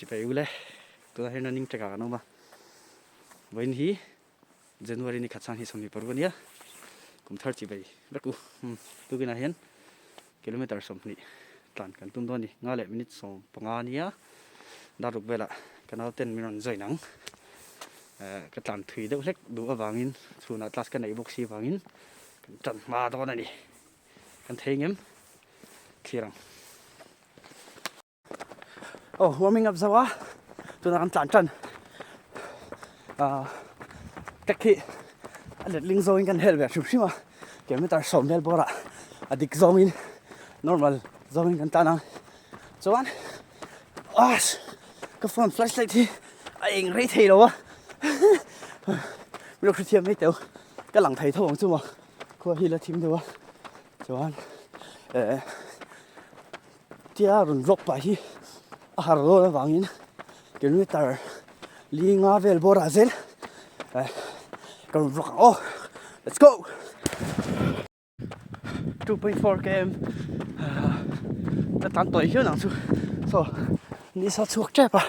Chipai ule tunah hian running track ah kan awm a vawiin hi January ni khat sang hi 26 a nia kum thar chibai vek u tukinah hian kilometer 20 tlan kan tum dawn a ni nga leh minute 15 ania dar ruk velah ka nauten min rawn join ang eh ka tlan thui deuh hlek duh avangin chhunah class ka neih bawk si avangin kan tan hma dawn a ni kan thei ngem thlir ang. Aw warming up zo a tunah kan tlan tan ah track hi a letling zawngin kan hel ve hrim hrim a kilometer sawm vel bawrah a dik zawngin normal zawngin kan tlan ang chuan ah ka phone flashlight hi a eng rei thei lo a min lo hrethiam mai teu ka lang thei tho ang chu maw khua hi la thim deuh a chuan eh. Tia rawn vlog pah hi a har dawn avangin kilometer li nga vel bawr ah zel eh ka rawn vlog ang aw let's go 2.4 km ka tan tawih hian ang chu so ni sa chhuak tep a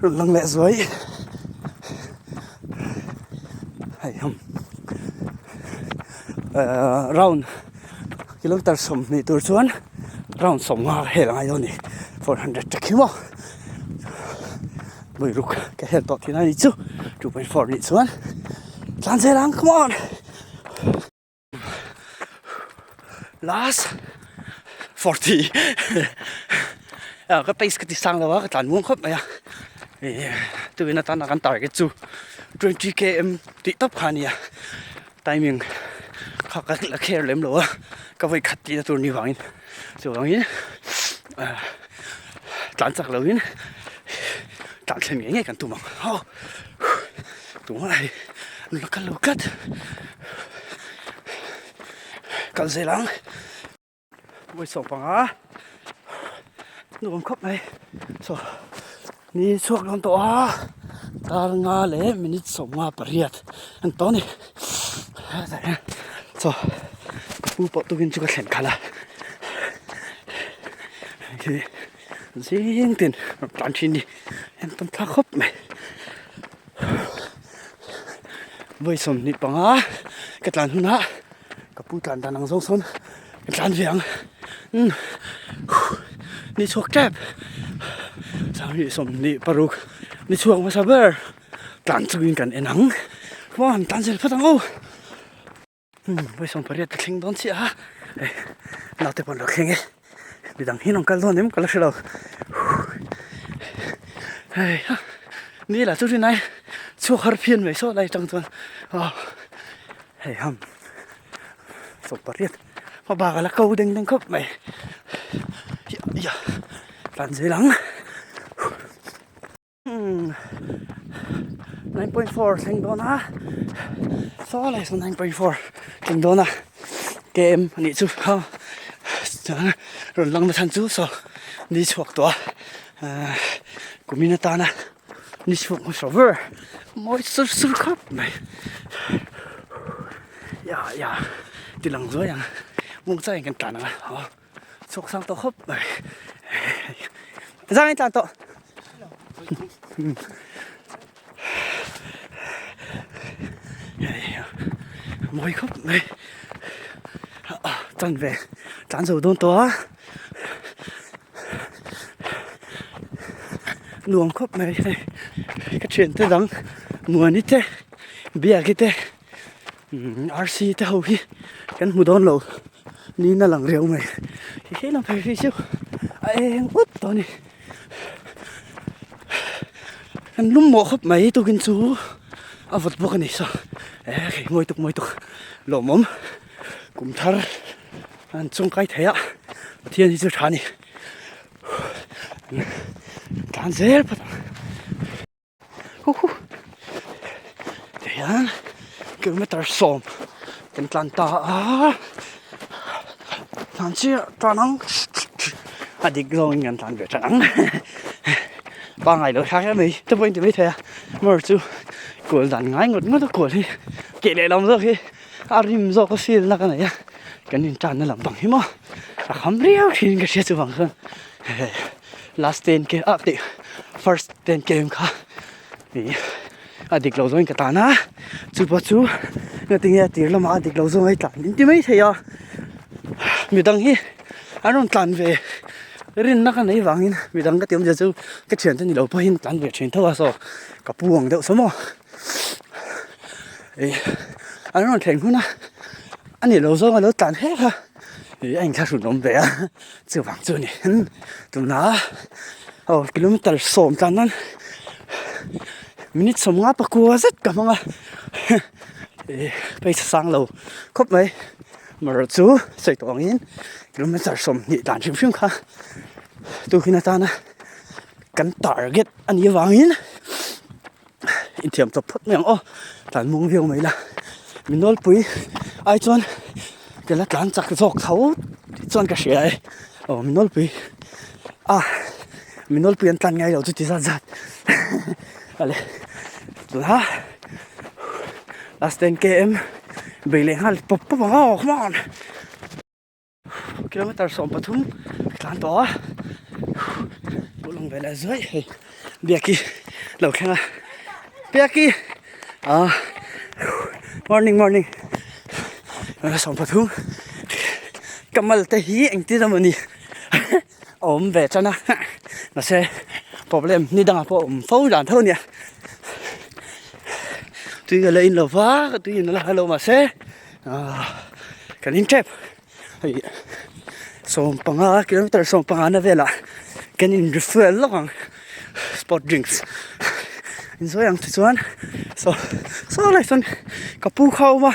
rawn lang leh zuai hei hum eh round kilometer 20 tur chuan round 50 ka hel a ngai dawn a ni 400 ta khi maw vawi ruk ka hel tawh thin a ni chu 2.4 nih chuan tlan zel ang come on. Last 40 ka pace ka ti sang lo a ka tlan muang khawp mai a tuin atana kan target chu 20 km tih tawp kha a nia timing kha ka la kher lem lo a ka vawi khat tihna tur ni vangin chuvangin tlan chak lovin tlan thlen ngei ngei kan tum ang aw tunah hei an la kal lo tlat kal zel ang vawi sawm panga nuam khawp mai saw ni chhuak dawn tawh a dar nga leh minute 58 an tawh a ni chaw ka pu pawh tukin chu ka thlen khalh a khi zing tin rawn tlan thin ni en tawn thlak khawp mai vawi 25 ka tlan hunah ka pu tlan dan ang zawng sawn ka tlan ve ang umm ni chhuak tep 26 ni chhuak hmasa ber tlan chungin kan en ang come on tlan zel phawt ang aw umm vawi 18 ka thleng dawn chiah a hei naute pawh an lo thleng e midang hi an rawn kal dawn em ka la hre lo hei ha ni lah chu rinai chhuak har phian mai saw lai atang chuan aw hei ham 18 hma bak a la ko deng deng khawp mai tlan zel ang. 9.4 thleng dawn a saw lai saw 9.4 thleng dawn a km a nih chu kha chuan rawn lang na chhan chu saw ni chhuak tawh a ahh kumin atana ni chhuak hmasa ber mawi sur sur khawp mai ya ya ti lang zuai ang muangchangin kan tlan ang a aw. Chhuak sang tawh khawp mai. Zang in tlan tawh. Mawi khawp mai. Chan ve tlan zo dawn tawh a. Nuam khawp mai hei. Ka thiante dang Muani te Biaki te RC te ho hi kan hmu dawn lo. Ni na lang riau mai hi hi lam phei phei chu a eng ut tawh a ni kan lum mawh khawp mai tukin chu a vawt bawk a ni saw e hei mawi tuk mawi tuk lawmawm kum thar an chungkai thei a Pathian hi chu tha a ni tlan zel phawt ang. Tihian kilometer 10 kan tlan ta a tlan chiah tan ang a dik zawngin kan tlan ve tan ang pangngai lo thlak em mai te pawhin ti maithei a motor chu kual dan ngai ngawt ngawt a kual hi keh lehlam zawk hi a rim zawk a feel na ka nei a kan in tanna lampang hi maw a kham riau thin ka hria chuvang chuan last 10 ke ah tih. First 10 km kha ih a dik lo zawngin ka tlan a, chu pawh chu ngatinge a tir lamah a dik lo zawng a i tlan in ti mai thei a, midang hi an rawn tlan ve rinna ka nei vangin midang ka ti awmzia chu ka thiante ni lo pawhin tlan ve thin tho a saw ka pu ang deuh saw maw ih an rawn thleng hun a a ni lo zawng a lo tlan hlek a ih a inthlahrun awm ve a chuvang chu a ni tuna aw kilometer sawm tlan nan minute sawmnga pakua zet ka hmang a ih pawisa sang lo khawp mai amaherawh chu sawi tawh angin kilometer 20 tlan hrim hrim kha tukin atana kan target a nih avangin inthiam chawp phawt mai ang aw tlan muang viau mai la mi nawlpui ai chuan ka la tlan chak zawk tho chuan ka hria e aw mi nawlpui a mi nawlpui an tlan ngai lo chu ti zat zat ale tuna last 10 km bei leh nghal pawp pawp ang aw come on. Kilometer 13 ka tlan tawh a pawh lang ve leh zuai hei biaki lo thleng a biaki ah morning morning 13 ka mal te hi engtin emawni a awm ve tan a mahse problem ni dangah pawh a awm fo dan tho a nia tui ka la in lo va ka tui in la lo mahse ah kan in tep hei 15 kilometer 15 na velah kan in refuel lawk ang sport drinks insawi ang tichuan saw saw lai sawn ka pu kha a awm a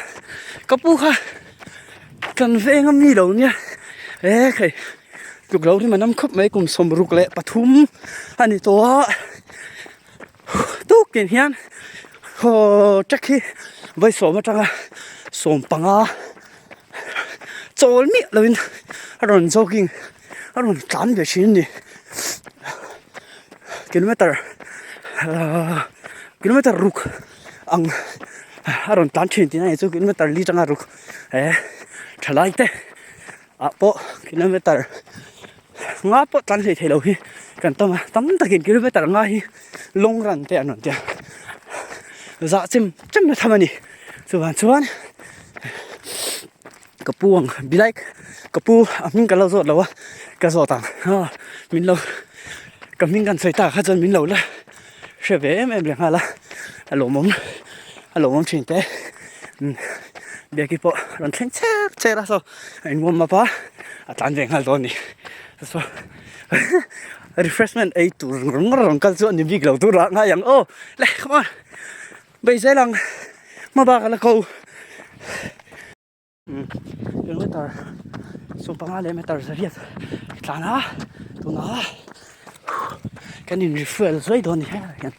ka pu kha. Kan veng a mi lo nia e hei tluk lo hi manam khawp mai kum 63 a ni tawh a tukin hian haw track hi vawi sawm atanga 15 chawl miah lovin a rawn jogging a rawn tlan ve thin a ni kilometer ahh kilometer ruk ang a rawn tlan thin tih na ni chu kilometer li atanga ruk he thalai te ah pawh kilometer nga pawh tlan hlei thei lo hi kan tam a tam takin kilometer nga hi long run te an rawn tia zah chem chem na tham a ni chuvang chuan ka pu ang be like ka pu a hming ka lo zawt lo a ka zawt ang min lo ka hming kan sawi tak kha chuan min lo la hre ve em em leh nghal a a lawmawm a lawmawm thin te biaki pawh rawn thleng chher chher a saw a in warm up a a tlan ve nghal dawn a ni saw refreshment ei tur ngawr ngawr rawn kal chu a ni bik lo tur ah ngai ang aw le come on bei zel ang hma bak a la ko. Kilometer 15 leh meter 8 tlan a tunah kan in refuel zuai dawn ni helaiah hian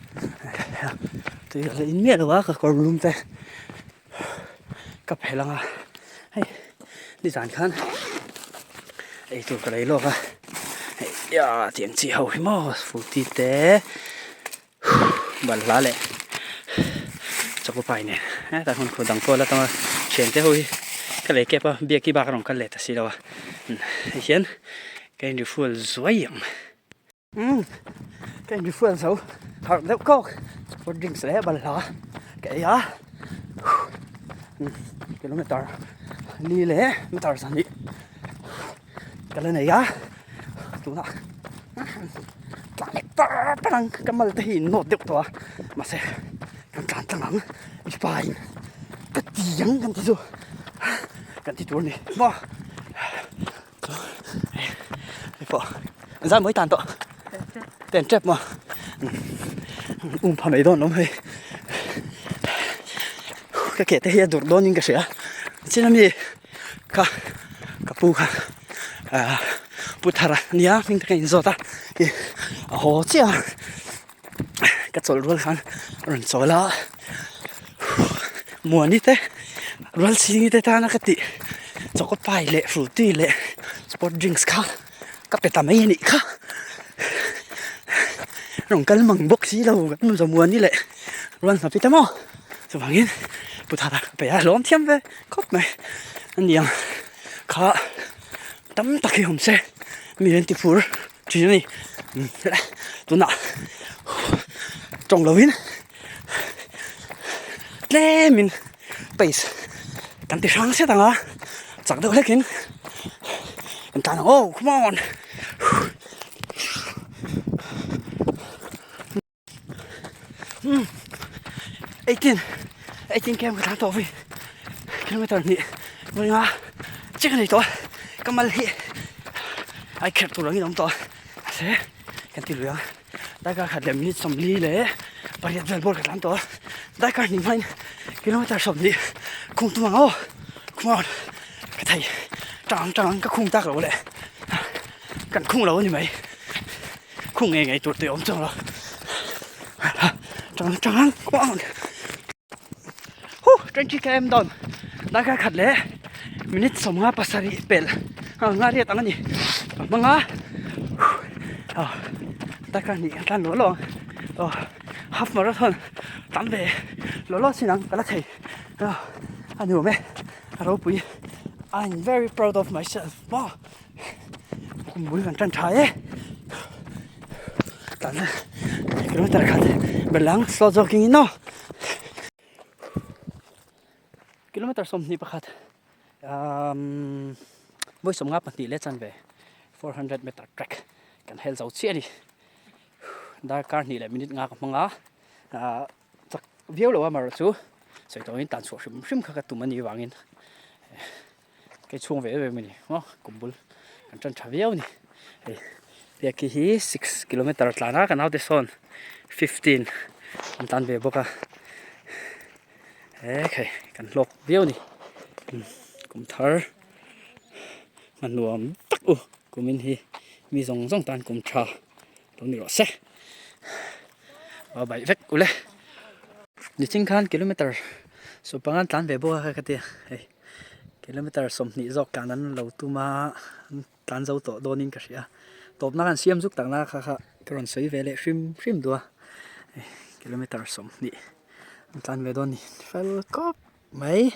tui a la in miah lo a ka kawr lum te ka phelh ang a hei nizan khan eitur ka lei lawk a hei tiang chi ho hi maw scooty te. Balhla leh chokopai nen hetah hmun khur dang pawh la tam a thiante ho hi ka lei kep a biak hi bak a rawn kal leh ta si lo a hei hian ka in refuel zuai ang umm ka in refuel zo harh deuh kawk sport drinks leh balhla ka ei a kilometer li leh meter 2 Ka la nei a tunah tlan leh par par ang ka mal te hi in nawt deuh tawh a mahse kan tlan tlang ang mipa in ka ti ang kan ti chu kan ti tur a ni maw hei pawh an zan mawi tan tawh ten tep maw um pha mai dawn awm hei ka ke te hi a durh dawn in ka hria chin ami. Kha ka pu kha ah pu thara ania hming te ka inzawt a ih a haw chiah a ka chawlh rual khan a rawn chawl a muani te rual chhingi te tana ka tih choka pai leh frooti leh sport drinks kha ka pe ta mai anih kha rawn kal mang bawk si lo kan nu zamuani leh rual hnapi te maw chuvangin pu thara ka pe a hlawm thiam ve. Khawp mai a ni ang kha tam tak hi awm se mi an ti phur thin a ni. Tunah tawng lovin tlemin pace kan ti hrang set ang a, chak deuh hlekin kan tlan ang aw come on. 18 18 km ka tlan tawh vei kilometer hnih vawi nga chiah ka nei tawh a ka mal hi a kherh tur angin a awm tawh a mahse kan ti lui ang darkar khat leh minute 40 leh pariat vel bawr ka tlan tawh a darkar hnih hmain kilometer 20 khung tum ang aw come on ka thei tang tang ka khung tak lo leh kan khung lo a ni mai. Khung ngei ngei tur tih awm chuang lo. Tang tang come on. Huh 20 km dawn. Darkar khat leh minute 57 pel. Nga riat ang ani. Hmanga. Oh darkar hnih kan tlan lo lo ang. Oh half marathon tam ve lo lo sin ang ka la thei. A ni awm e. A ropui. I'm very proud of myself. Maw. Kum bul kan tan tha e tlan kilometer khat ber lang slow jogging in aw kilometer 21 umm vawi 52 leh chanve 400 meter track kan hel zo chiah a ni darkar hnih leh minute nga ka hmang a ah chak viau lo a amaherawh chu sawi tawhin tan chhuah hrim hrim kha ka tum a nih vangin. Kei chhung ve em em a ni maw kum bul kan tan tha viau a ni hei biakki hi six kilometer tlan a ka naute sawn fifteen an tlan ve bawk a he khai kan hlawk viau a ni kum thar hman nuam tak u kumin hi mi zawng zawng tan kum tha lo ni rawh se a baih vek ule nichin khan kilometer 15 an tlan ve bawk a kha ka tia hei. Kilometer 20 zawk tlan an lo tum a, an tlan zo tawh dawnin ka hria. Tawpna khan siam zuk takna kha kha ka rawn sawi ve leh hrim hrim duh a, kilometer 20 an tlan ve dawn a ni. Fel kawp mai,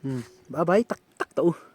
umm bye bye tak tak tawh u.